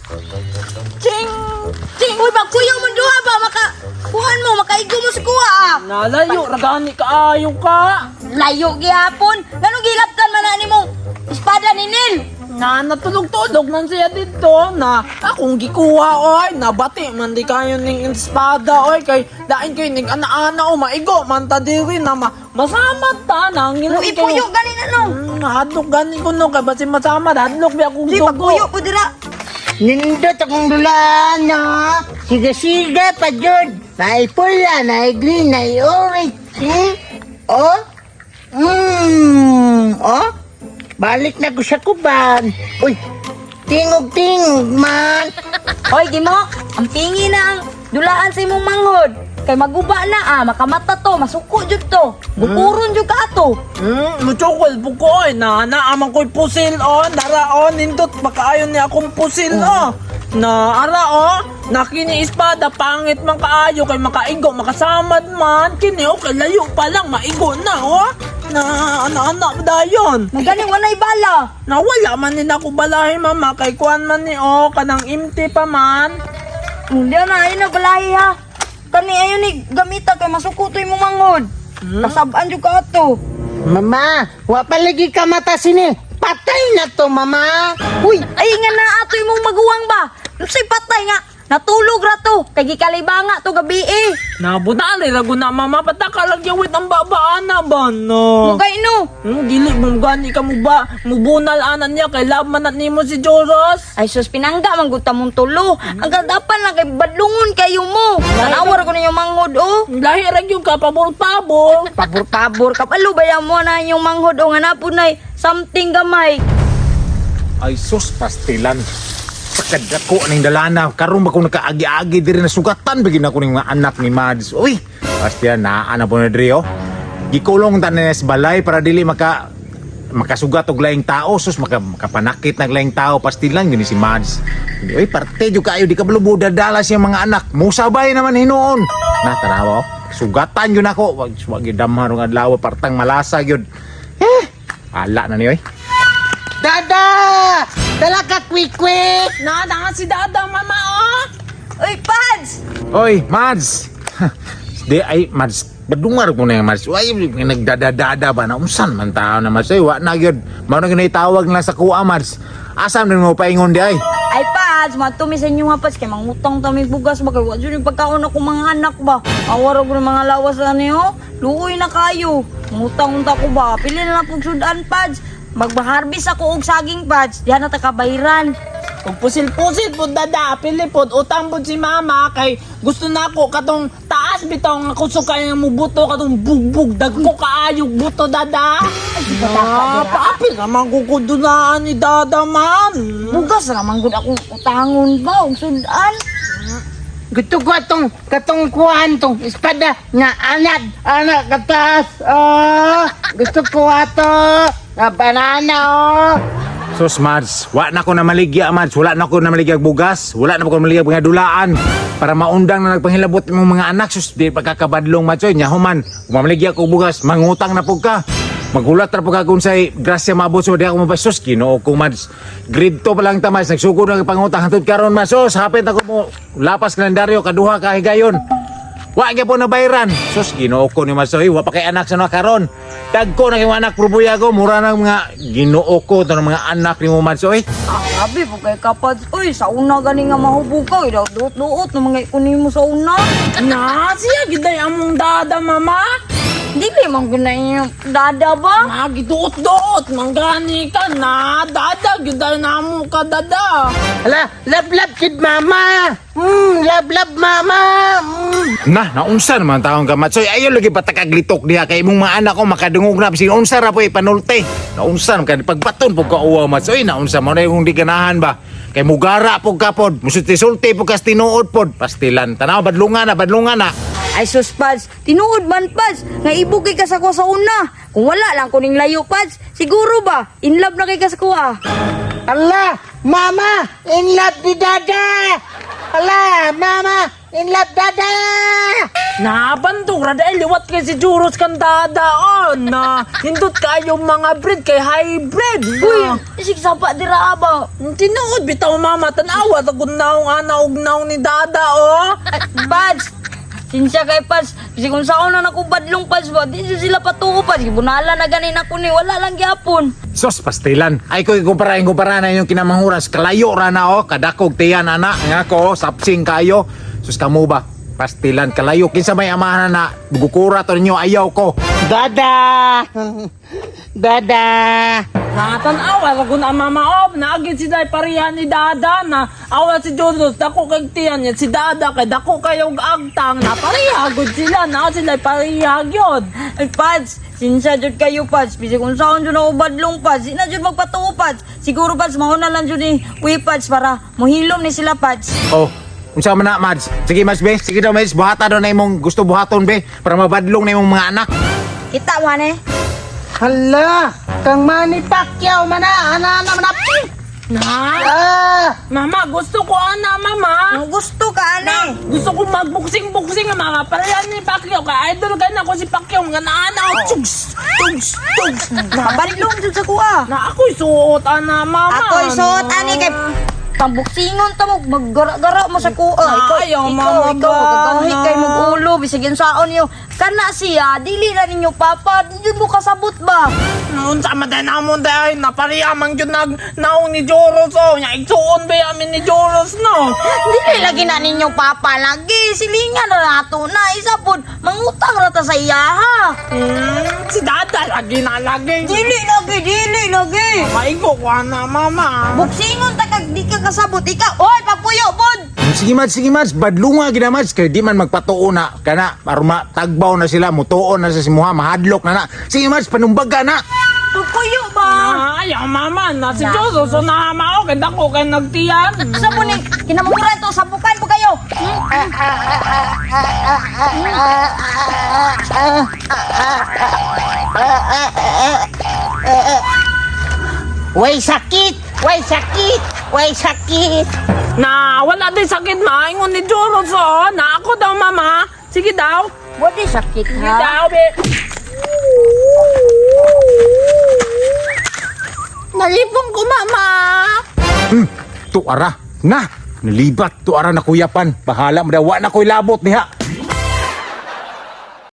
Ching! Ching! Uy, pagkuyo mo duha ba maka kuhan mo makaigo mo sa kuha ah. Nalayo, ragani kaayo ka. Layo gihapon. Nganong gilaptan man na nimong espada ni Neil? Na natulog-tulog man siya dito na akong gikuha oy, nabati man di kayo ning espada oy, kay lain kayo ning ana-ana o maigo man ta diri na masamad ta nangin Mo ipuyo gani na no. Hadlok gani ko no kay basin masamad hadlok bi akong Di dugo. pagkuyo po dira. Nindot akong dulaan na. Siga-siga pa jud. Naay pula, naay green, naay orange. Hmm? Oh? Oh? Balik na ko sa kuban. Uy, tingog-tingog man. Hoy, Gimok, ang pingi na ang dulaan sa imong manghod. Kay maguba na ah, makamata to, masuko jud to. Bukuron jud ka ato. Muchokol buko oy, na naaman ko'y pusil oh, nara oh, nindot makaayon ni akong pusil oh. Na ara oh, na kini espada pangit man kaayo kay makaigo makasamad man kini oh, kay layo pa lang maigo na oh. Na ana-ana dayon. Magani walay bala. Na wala man ni ako balahi mama kay kuan man ni oh, kanang imti pa man. Hindi na ayon na balahi ha. Kani ayon ni gamita kay masuko to imong manghod. Kasab-an jud ka ato. Mama, wa pa lagi ka mata sini. Patay na to, mama. Uy, ay nga na ato imong maguwang ba? Unsay patay nga? Natulog ra to kay gikalibanga to gabi eh. Nabunali ra guna mama pataka lang yawit ang babaan na ba no. Mugay no. Dili mo gani ka mo ba mubunal anan niya kay love man na nimo si Joros. Ay sus pinangga man gud ta mong tulo. Ang kadapan lang kay badlungon kayo mo. Tanawar ko ninyo manghod oh. Lahi ra gyud ka pabor pabor. Pabor-pabor kapalo ba mo na inyong manghod o nga napod nay something gamay. Ay sus, pastilan. Pagkadako ning dalana, karon ba ko nakaagi-agi diri, nasugatan bigin ako ning mga anak ni Mads. Uy, pastilan naa na po na diri oh. Gikulong ta na sa balay para dili makasugat og laing tao, sus, makapanakit nag laing tao, pastilan gini si Mads. Uy, parte jud kaayo di ka balubo dadala siya mga anak. Musabay naman hinuon. Na tanawa oh. Sugatan yun ako. Wag wag gidamhan rong adlaw partang malasa gyud. Eh, ala na ni oy. Dada! Dala ka quick-quick! Na na si Dada mama oh. Uy, Pads! Oy, Mads. Di ay Mads, badungar ko na yung Mads. Uy, nagdadadada ba na unsan man tao na Mads. Ay, wa na gyud. Mao na gyud tawag na sa kuha Mads. Asam din mo paingon di ay? Ay, Pads, matumi sa inyo nga, Pads, kay mangutang ta may bugas ba kay wa jud yung pagkaon ako mga anak ba. Awara ko ng mga lawas na niyo. Luoy na kayo. Mangutang unta ko ba? Pili na lang pug sudan, Pads. Magbaharvest ako og saging, Pads. Diyan na ta kabayran. Ug pusil-pusil pud Dada, pili pod utang pud si mama kay gusto na ako katong taas bitaw nga kusog kay mubuto katong bugbog dagko kaayo buto Dada. Ah, paapil naman ko kudunaan ni Dada man. Bugas ra man gud akong utangon ba og sudan. Gusto ko atong katong kuhan tong espada nga anad anak katas. Oh, gusto ko ato nga banana oh. Sus Mads, wa na ko na maligya Mads, wala na ko na maligya bugas, wala na ko na maligya mga dulaan para maundang na nagpangilabot imong mga anak sus di pagkakabadlong Mads oy nya human, kung mamaligya ko bugas, mangutang na pud ka. Magulat ra pud ka kung say grasya maabot so di ako mabasos Ginoo ko Mads. Grade 2 pa lang ta Mads, nagsugod na kag pangutang hantod karon Mads. Sus, hapit ako mo lapas kalendaryo kaduha ka higayon. Wa gyud po na bayran. Sus, Ginoo ko ni Mads oy, wa pa kay anak sa mga karon. Dagko na kay mga anak probuyago, mura na mga Ginoo ko to ng mga anak ni mo Mads oy. Ah, grabe po kay kapads. Uy, sa una gani nga mahubog ka. Uy, duot-duot na mga ikunin mo sa una. Na siya giday among Dada mama. Dili man gud na inyong dada ba? Na giduot-duot manggani ka na Dada giday namo ka Dada. Hala, love love kid mama. Love love mama. Na, naunsa naman taong ka Mads oy. Ayo lagi patakaglitok diha kay imong mga anak ko makadungog na bisin unsa ra po ipanulte. Naunsa naman ka pagbaton pud ka uwa Mads oy, naunsa mo na yung di ganahan ba. Kay mugara pud ka pod, musulti-sulti pud kas tinuod pod. Pastilan, tanaw badlungan na, badlungan na. Ay sus, Pads. Tinuod man, Pads. Nga ibog kay ka sa kuha sa una. Kung wala lang kuning layo, Pads. Siguro ba? In love na kay ka sa kuha. Hala, mama, in love ni dada. Hala, mama, In love Dada. Nabandog ra dahil liwat kay si Juros kan Dada oh. Na hindot kayo mga breed kay hybrid. Uy, Na. isig sapa dira ba? Tinuod bitaw mama tan-awa ta kun naong ana og naong ni Dada oh. Ay, Pads! Sinsya kay Pads. Kasi kung saan na nako badlong Pads ba, di jud sila patuo Pads. Gibunala na ganin ako ni wala lang gyapon. Sos pastilan. Ay ko ikumpara ikumpara na inyong kinamanghuras kalayo ra na oh, kadakog tiyan ana nga ko sapsing kayo. Sus kamo ba? Pastilan kalayo kinsa may amahan na gukura to ninyo ayaw ko. Dada. Dada. Natanawa ra kun ang mama oh, naagid si Day pareha ni Dada na awa si Juros dako kay tiyan niya si Dada kay dako kayo og agtang na pareha gud sila na sila pareha gyud. Ay, Pads, sinsya jud kayo Pads. Bisag kung saan jud ako badlong Pads, di na jud magpatuo Pads. Siguro Pads, mauna lang jud ni Uy Pads para mohilom ni sila Pads. Oh, unsa man na Mads? Sige Mads be, sige daw Mads, buhata daw na imong gusto buhaton be para mabadlong na imong mga anak. Kita man eh. Hala, kang Manny Pacquiao man na, ana ana man na. Na Ah! Mama, gusto ko ana mama. Ang gusto ka ani. Gusto ko magboxing-boxing mama. Pareha ni Pacquiao kay idol kay na ko si Pacquiao nga naana oh, tugs tugs tugs. Mabadlong jud sa kuha. Na ako'y suot ana mama. Ako'y suot ani kay pambuksingon ta mo maggara-gara mo sa kuha. Na, Ikaw, ayaw, ikaw, mama ikaw, ba, kagahi na. kay mag-ulo bisag saon niyo. Kana siya, dili na ninyo papa, di jud mo kasabot ba? Unsa man day namon day na pareha man gyud nag naong ni Joros oh. Nya igsuon ba amin ni Joros no. Dili lagi na ninyo papa lagi. Silingan na nato na isa pod mangutang ra ta sa iya ha. Si Dada lagi na lagi. Dili lagi, dili lagi. Maigo ko ana mama. Buksingon ta kag di ka kasabot ikaw. Oy, pagpuyo pod. Sige Mads, badlunga gid na Mads kay di man magpatuo na kana para tagbaw na sila, mutuon na sa simuha, mahadlok na na. Sige Mads, panumbaga na. Pagpuyo ba? Ah, ayaw mama na si Joros so na mao kay dako kay nagtiyan. Sa mo ni kinamuran to sabukan po kayo. Way sakit! Way sakit! Way sakit! Na wala din sakit maingon ni Joros oh. Na ako daw mama. Sige daw. Wadi sakit Sige ha. daw be. Nalipong ko mama. Tuara na. Nalibat tuara na kuyapan. Bahala mo daw wa na ko'y labot diha.